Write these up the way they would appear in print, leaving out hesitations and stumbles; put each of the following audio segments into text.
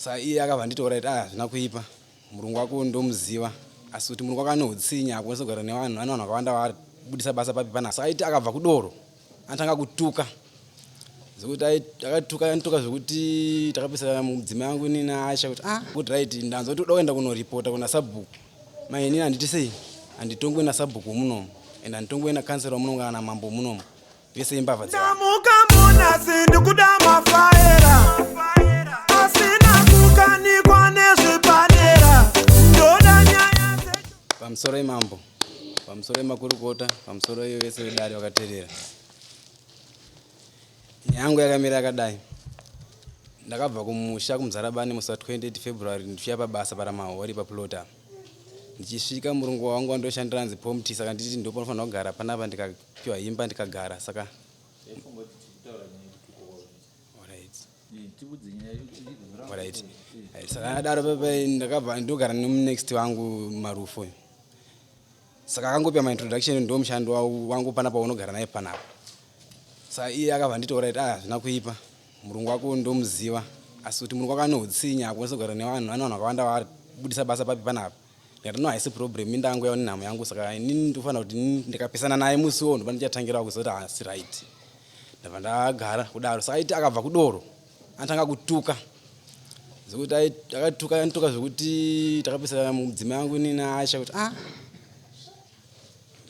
Saka iye akabva anditi alright ah hazvina kuipa murungu wako ndomuziva asi kuti murungu wako ane hutsinye hakwanisi kugara nevanhu ane vanhu vakawanda vaabudisa basa papi panapa. Saka aiti akabva kudoro anotanga kutuka zvekuti akatuka anituka zvekuti takapesana mudzimai wangu ini naAsha kuti ah good right ndanzwa kuti uda kuenda kunoripota kuna sabhuku mai inini handiti sei handitongwe nasabhuku munomu and handitongwe nakansela munomu kana namambo munomu vese imbavha dzevanhu. Ndamuka munasi ndikuda mafaera asina kukanikwa nezvipanera ndoda nyaya dze Pamusoro imambo, pamusoro imakurukota, pamusoro iyo vese vedare vakaterera. Nyaya yangu yakamira yakadai. Ndakabva kumusha kuMuzarabani musi wa 28 February ndichiuya pabasa paRamahori paplot apa. Ndichisvika murungu wangu wandoshandira anzi Pomti saka nditi ndopanofanira kugara panapa ndikapiwa imba ndikagara saka Alright. Saka adaro pepe ndakabva ndogara nemunext wangu Marufu uyu. Saka akangopiwa maintroduction ndomushandi wangu panapa unogara naye panapa. Saka iye akabva nditi alright ah hazvina kuipa murungu wako ndomuziva asi kuti murungu wako ane hutsinye hakwanisi kugara nevanhu ane vanhu vakawanda vaabudisa basa papi panapa. Ndikati no haisi problem minda yangu yaone nhamo yangu saka inini ndofanira kuti ndikapesana naye musi uwo ndoba ndichatangirawo kuziva kuti haasi right. Ndabva ndagara kudaro saka aiti akabva kudoro anotanga kutuka zvekuti akatuka anituka zvekuti takapesana mudzimai wangu ini naAsha kuti ah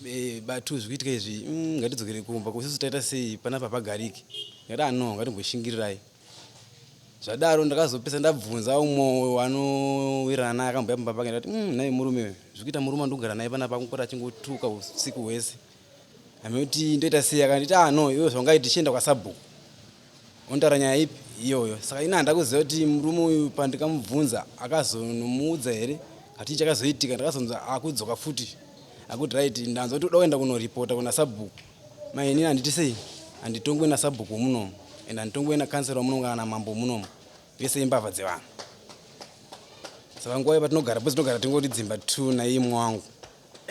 eh, batu zvikuitika izvi ngatidzokere kumba ko isusu taita sei panapa hapagariki ndikati ah no ngatimboshingirirai zvadaro ndakazopesa ndabvunza umwe wanowirirana naye akambouya pamba pake ndikati nhai murume uyu zvikuita murume andikugara naye panapa akungopota achingotuka usiku hwese amekuti ndoita sei akanditi ah no iwe zvaungaiti chienda kwasabhuku Ontaura nyaya ipi iyoyo saka ini handa kuziva kuti murume uyu pandikamubvunza akazonomuudza here kati chakazoitika ndakazonzwa akudzoka futi akuti right ndanzwa kuti uda kuenda kunoripota kuna sabhuku mai inini handiti sei handitongwe nasabhuku wemunomu and handitongwe nakansela wemunomu kana namambo wemunomu vese imbavha dzevanhu saka nguva iyo patinogara bcause tinogara tingoti dzimba two naiye wangu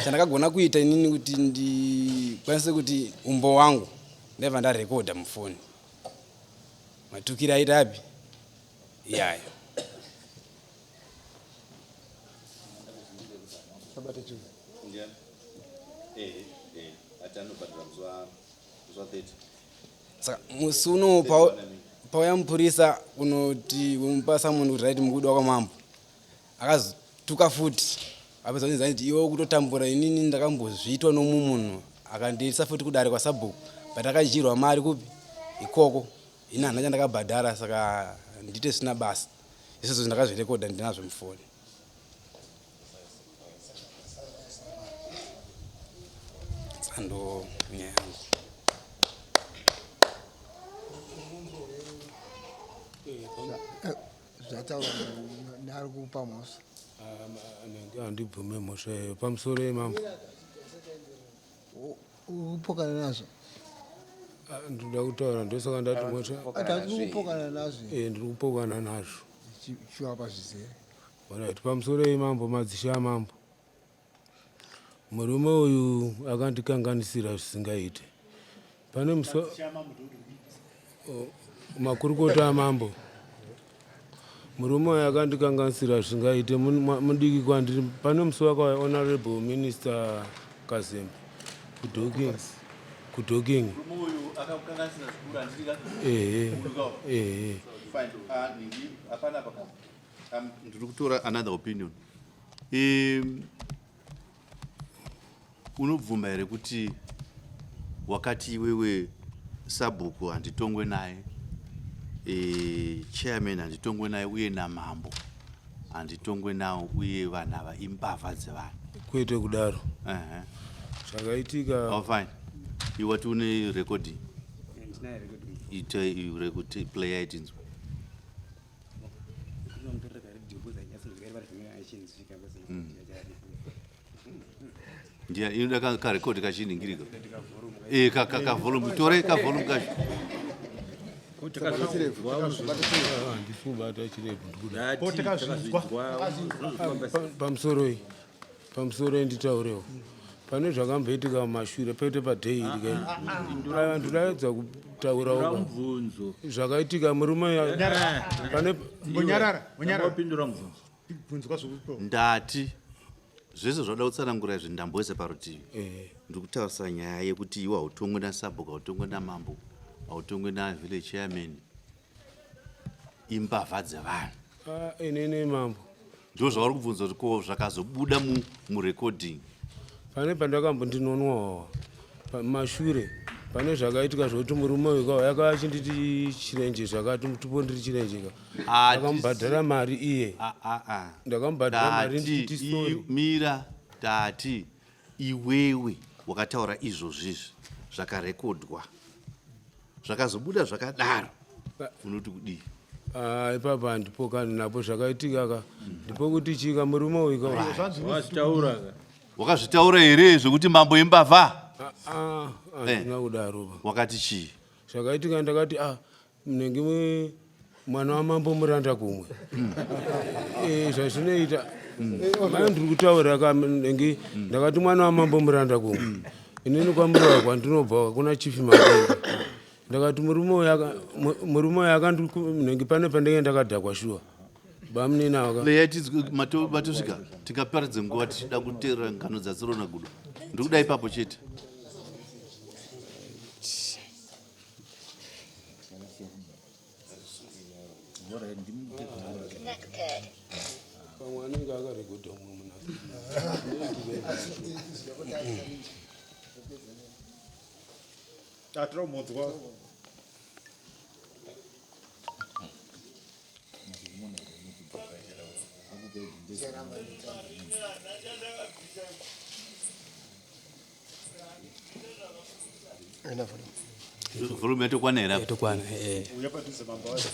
chandakagona kuita inini kuti ndikwanise kuti umbo wangu ndaiva ndarekodha mufoni matukiro aita api iyayo saka musi uno pauya mupurisa kunoti kumupa samoni kuti right mukudiwa kwamambo Akazotuka futi apedza kunzi aniti iwe ukutotambura inini ndakambozviitwa nomumwe munhu akandiisa futi kudare kwasabhuku but akadyirwa mari kupi ikoko ini handina chandakabhadhara saka ndiite zvisina basa izvozvo ndakazvirekodha ndinazvo mufoni sando nyaya yangu Zvataurwa neari kupa mhosva. Handibvume mhosva iyoyo pamusoro yemambo. Uri kupokana nazvo? Ah, ndinoda kutaura ndosaka ndati mhosva. Ndati kupokana nazvo. Eh, ndiri kupokana nazvo. Chiwapa zvizere. Alright, pamusoro yemambo madzishe amambo. Murume uyu akandikanganisira zvisingaite. Pane musi makurukota amambo. Murume uyu akandikanganisira zvisingaite mudiki kwandiri. Pane musi wakauya Honorable Minister Kazembe kuDocking. KuDocking. Ehe. Ehe. Ah, Ndiri kutora another opinion. Unobvuma here kuti wakati iwewe sabhuku handitongwe naye, chairman handitongwe naye uye namambo handitongwe nawo uye vanhu ava imbavha dzevanhu? Kwete kudaro. Zvakaitika. Oh, fine. Iwe wati une recording. Ite player itinzwe. Ndiya inoda ka record kachiningirika. Eh ka ka volume tore ka volume kacho. Handisi chirebvu ndikuda. Pamusoroi. Pamusoroi nditaurewo. Pane zvakamboitika mumashure pete padhei iri kai. Aiwa ndinoedza kutaurawo ka. Mubvunzo. Zvakaitika murume pane Mbonyarara, mbonyarara. Pindura mubvunzo. Bvunzwa zvekupo. Ndati zvese zvauda kutsanangura izvi ndamboisa parutivi. Eh. Ndiri kutaurisa nyaya yekuti iwe hautongwe nasabhuku, hautongwe namambo, hautongwe navillage chairman. Imbavha dzevanhu. Ah, inini mambo. Ndizvo zvauri kubvunza kuti ko zvakazobuda murecording. Pane pandakambondinonwa wawa pamashure pane zvakaitika zvokuti murume uyu ka yaka achinditi chirenje zvakati mutupo ndiri chirenje ka ndakamubhadhara mari iye ndakamubhadhara mari ndichiti sorry. Mira tati iwewe wakataura izvozvizvi zvakarekodwa zvakazobuda zvakadaro unoti kudii? Ah, ipapo handipokani napo zvakaitika ka ndipo kuti chika murume uyu ka Wazvitaura ka. Wakazvitaura here zvekuti mambo imbavha? Ah, ah, handina kudaro ba. Wakati chii? Zvakaitika ndakati ah munenge mwana wamambo muranda kumwe. Eh, zvazvinoita mai ndiri kutaura ka munenge ndakati mwana wamambo muranda kumwe. Inini kwamurewa kwandinobva kuna chief Makenga. Ndakati murume uyu murume uyu akandikunenge pane pandenge ndakadhakwa shuwa. Bamunini ava ka. Leya matosvika tingaparadze nguva tichida kuteerera ngano dzaTsirona Gudo. Ndiri kuda ipapo chete. Pamwe anenge akarekodha umwe munhu. Tatira umodzwa. Volume yatokwana here apa? Yatokwana, eh. Uya padhuze mambo wacho.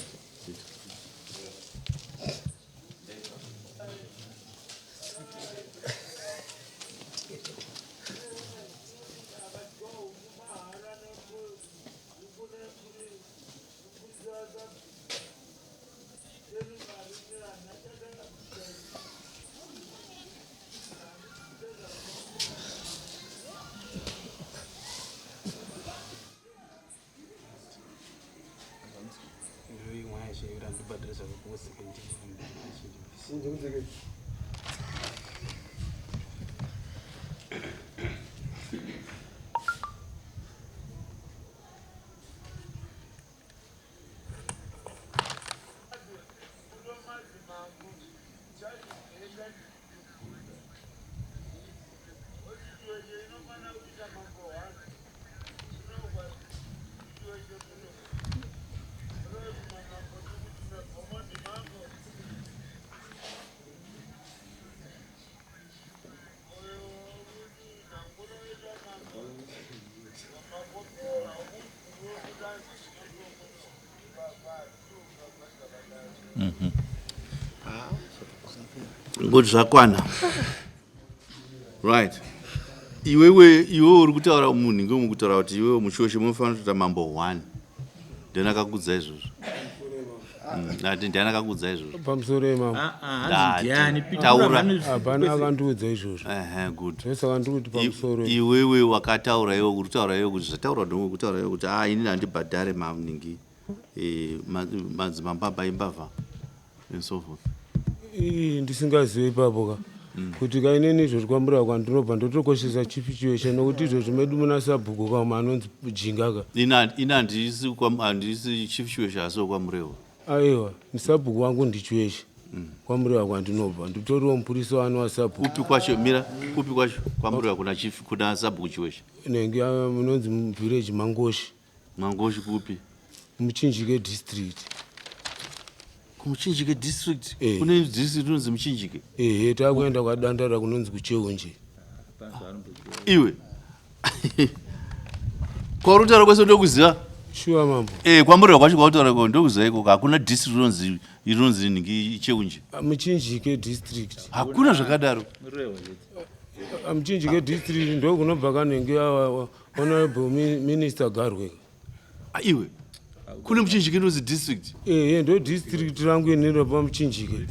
Ngoti zvakwana. Right. Iwewe iwewe uri kutaura munhu ngewe mukutaura kuti iwewe muchoshe munofanira kutoita mambo 1. Ndiani akakudza izvozvo? Ati ndiani akakudza izvozvo? Pamusoro yemambo. Hanzi ndiani? Pindura Taura. mhani. Hapana akandiudza izvozvo. Ehe, good. Ndosaka ndiri kuti pamusoro. Iwewe wakataura iwe uri kutaura iwe kuti zvataurwa ndiwe kutaura iwe kuti ah inini handibhadhare maningi. Madzimambo aba imbavha and so forth. Ii, ndisingazivi ipapo ka. Kuti ka inini izvozvi kwamurava kwandinobva ndotokoshesa chipi chiweshe nokuti izvozvi medu muna sabhuku kauma anonzi Jinga ka. Ina handisi chief Chiweshe asi wekwaMurewa. Aiwa, sabhuku wangu ndiChiweshe. Kwamurewa kwandinobva nditoriwo mupurisa wanu wasabhuku. Kupi kwacho mira, kupi kwacho kwaMurewa kuna chief kuna sabhuku Chiweshe? Nenge munonzi village Mangoshi. Mangoshi kupi? Muchinjike district. Kumuchinjike district? Kune district inonzi Muchinjike? Ehe, takuenda kwaDandara kunonzi kuCheunje. Iwe. Kwauri kutaura kwese ndokuziva? Sure mambo. KwaMurewa kwacho kwautaura ko ndokuziva ikoko hakuna district inonzi nhingi Cheunje. Muchinjike district. Hakuna zvakadaro. Muchinjike district ndokunobva kanenge honorable minister Garwe. Iwe. Kune Muchinjike inonzi district? Ehe, ndo district rangu inini paMuchinjike.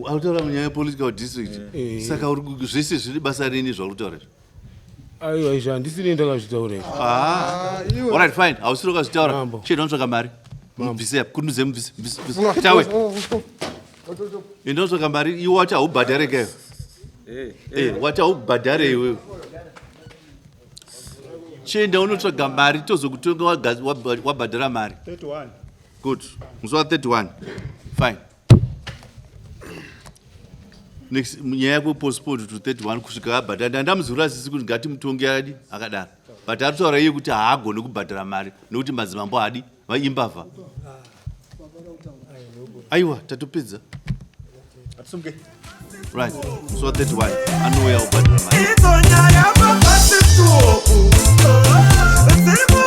Autaura nyaya yepolitical district. Saka uri zvese zviri basa rini zvauri kutaura izvi? Aiwa, izvi handisiri ndakazvitaura izvi. Ah. Alright, fine. Hausiri wakazvitaura. Mambo. Chienda unotsvaka mari. Mubvise apa. Kundudze mubvise. Mubvise. mubvise. Tawe. Enda unotsvaka mari. Iwe wati haubhadhare keyo. Eh, wati haubhadhare iwewe. Chienda unotsvaga mari tozokutonga wabhadhara mari. 31. Good. Musi wa 31. Fine. Next nyaya yako postpone to 31 kusvika abhadhara. Ndandamuzura sisi kuti ngatimutonge adi akadaro. But ari kutaura iye kuti haagoni kubhadhara mari nekuti madzimambo haadi vaimbavha. Aiwa, tatopedza. Atisunge. Right. Musi wa 31 anouya kubhadhara mari. Idzo nyaya papasituoku dziri.